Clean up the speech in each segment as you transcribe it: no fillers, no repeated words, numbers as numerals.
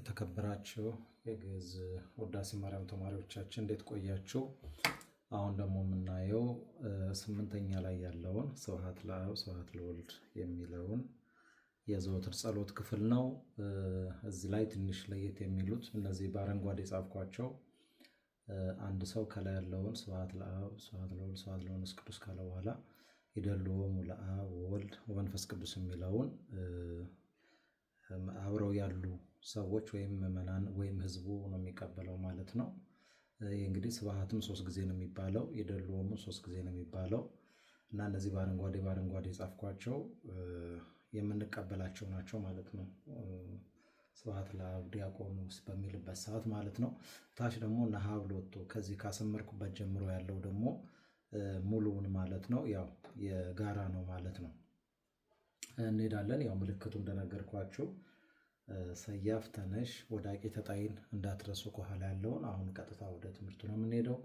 የተከበራችሁ የግዕዝ ውዳሴ ማርያም ተማሪዎቻችን እንዴት ቆያችሁ? አሁን ደግሞ የምናየው ስምንተኛ ላይ ያለውን ስብሐት ለአብ ስብሐት ለወልድ የሚለውን የዘወትር ጸሎት ክፍል ነው። እዚህ ላይ ትንሽ ለየት የሚሉት እነዚህ በአረንጓዴ የጻፍኳቸው አንድ ሰው ከላይ ያለውን ስብሐት ለአብ ስብሐት ለወልድ ስብሐት ለመንፈስ ቅዱስ ካለ በኋላ ይደልዎሙ ለአብ ወወልድ ወመንፈስ ቅዱስ የሚለውን አብረው ያሉ ሰዎች ወይም ምዕመናን ወይም ህዝቡ ነው የሚቀበለው ማለት ነው። ይህ እንግዲህ ስብሐትም ሶስት ጊዜ ነው የሚባለው፣ ይደልዎሙ ሶስት ጊዜ ነው የሚባለው እና እነዚህ በአረንጓዴ በአረንጓዴ የጻፍኳቸው የምንቀበላቸው ናቸው ማለት ነው። ስብሐት ለአብ ዲያቆኑ በሚልበት ሰዓት ማለት ነው። ታች ደግሞ ነሀብ ሎቱ ከዚህ ካሰመርኩበት ጀምሮ ያለው ደግሞ ሙሉውን ማለት ነው። ያው የጋራ ነው ማለት ነው። እንሄዳለን። ያው ምልክቱ እንደነገርኳችሁ ሰያፍ ተነሽ ወዳቂ ተጣይን እንዳትረሱ ከኋላ ያለውን። አሁን ቀጥታ ወደ ትምህርቱ ነው የምንሄደው።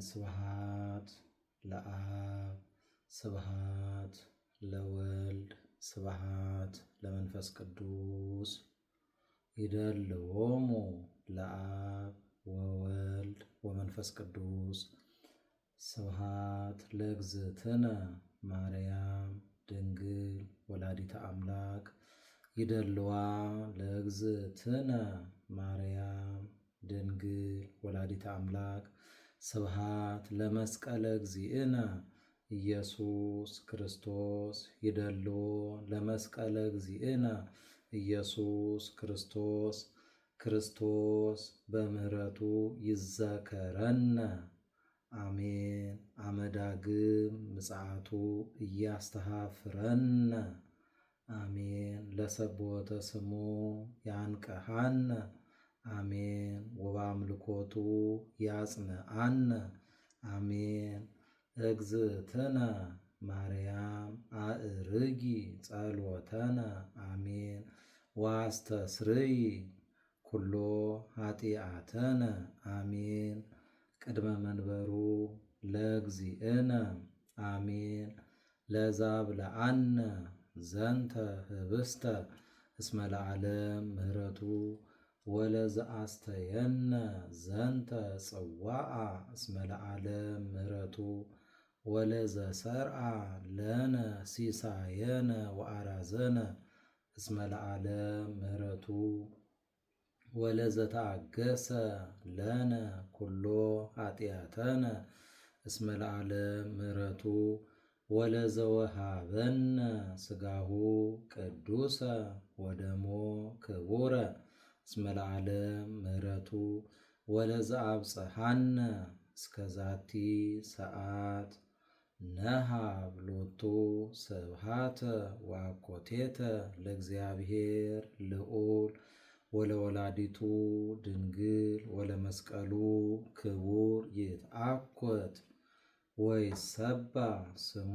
ስብሐት ለአብ ስብሐት ለወልድ ስብሐት ለመንፈስ ቅዱስ ይደልዎሙ ለአብ ወወልድ ወመንፈስ ቅዱስ ስብሐት ለእግዝእትነ ማርያም ድንግል ወላዲተ አምላክ ይደልዋ ለእግዝእትነ ማርያም ድንግል ወላዲተ አምላክ ስብሐት ለመስቀለ እግዚእነ ኢየሱስ ክርስቶስ ይደልዎ ለመስቀለ እግዚእነ ኢየሱስ ክርስቶስ ክርስቶስ በምህረቱ ይዘከረነ አሜን። አመዳግም ምጽአቱ እያስተሃፍረነ አሜን። ለሰቦተ ስሙ ያንቀሃነ አሜን። ወበአምልኮቱ ያጽንአነ አሜን። እግዝእትነ ማርያም አእርጊ ጸሎተነ አሜን። ዋስተስርይ ኩሎ ኃጢአተነ አሜን። ቅድመ መንበሩ ለእግዚእነ አሜን። ለዛብለአነ ዘንተ ህብስተ እስመ ለዓለም ምህረቱ ወለዘአስተየነ ዘንተ ጽዋዓ እስመ ለዓለም ምህረቱ ወለዘሰርአ ለነ ሲሳየነ ወአራዘነ እስመ ለዓለም ምህረቱ ወለዘተአገሰ ለነ ኩሎ ኃጢአተነ እስመ ለዓለም ምህረቱ ወለዘወሃበነ ስጋሁ ቅዱሰ ወደሞ ክቡረ እስመ ለዓለም ምህረቱ ወለዘአብጽሐነ እስከዛቲ ሰዓት ነሃብ ሎቱ ስብሃተ ወአኮቴተ ለእግዚአብሔር ልዑል ወለወላዲቱ ድንግል ወለመስቀሉ ክቡር ይትአኮት ወይሰባ ስሙ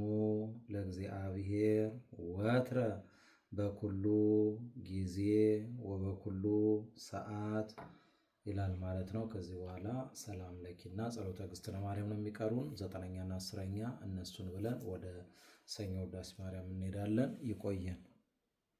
ለእግዚአብሔር ወትረ በኩሉ ጊዜ ወበኩሉ ሰዓት ይላል ማለት ነው። ከዚህ በኋላ ሰላም ለኪና ጸሎተ እግዝእትነ ማርያም ነው የሚቀሩን 9ኛና 10ኛ እነሱን ብለን ወደ ሰኞ ውዳሴ ማርያም እንሄዳለን። ይቆየን።